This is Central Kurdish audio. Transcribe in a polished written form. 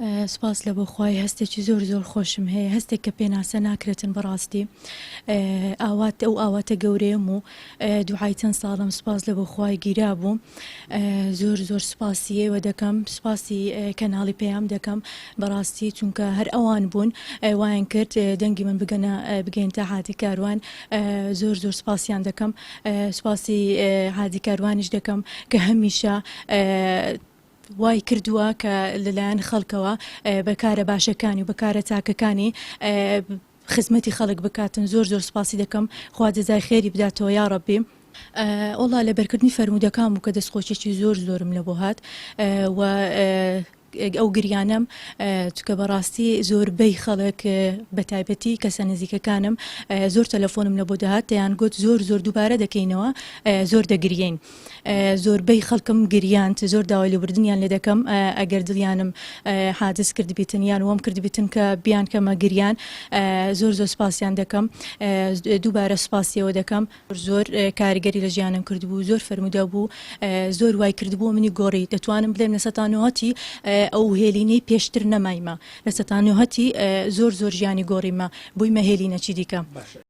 سوپاس لە بۆ خوای هەستێکی زۆر زۆر خۆشم هەیە هەستێک کە پێناسە ناکرێتن بەڕاستی ئاوات ئەو ئاواتە گەورەیەم و دوعای چەند ساڵم سوپاس لە بۆ خوای گیرا بوو زۆر زۆر سوپاسی ئێوە دەکەم سوپاسی کەناڵی پەیام دەکەم بەڕاستی چونکە هەر ئەوان بوون وایان کرد دەنگی من بگەنە بگەینتە هادی کاروان زۆر زۆر سوپاسیان دەکەم سوپاسی هادی کاروانیش دەکەم کە هەمیشە وای کردووە کە لەلایەن خەڵکەوە بە کارە باشەکانی و بە کارە چاکەکانی خزمەتی خەڵک بکاتن زۆر زۆر سوپاسی دەکەم خوا جەزای خێری بداتەوە یاڕەبی. وەڵا لەبەرکردنی فەرموودەکان بوو کە دەستخۆشیەکی زۆر زۆرم لەبۆ هات و ئەو گریانەم چونکە بەڕاستی زۆربەی خەڵک بەتایبەتی کەسە نزیکەکانم زۆر تەلەفۆنم لەبۆ دەهات دەیان گوت زۆر زۆر دووبارە دەکەینەوە زۆر دەگریین. زۆربەی خەڵکم گریاند زۆر داوای لێبوردنیان لێ دەکەم ئەگەر دڵیانم حاجز کردبیتن یان وەم کردبیتن کە بیانکەمە گریان زۆر زۆر سپاسیان دەکەم دووبارە سپاسیەوە دەکەم زۆر کاریگەری لە ژیانم کردبوو زۆر فەرموودە بوو زۆر وای کردبوو منی گۆڕی دەتوانم بڵێم لە سەتا نۆهەتی ئەو هێلینەی پێشتر نەمایمە لە سەتا نۆهەتی زۆر زۆر ژیانی گۆڕیمە بوویمە هێلینەکی دیکە. باشە.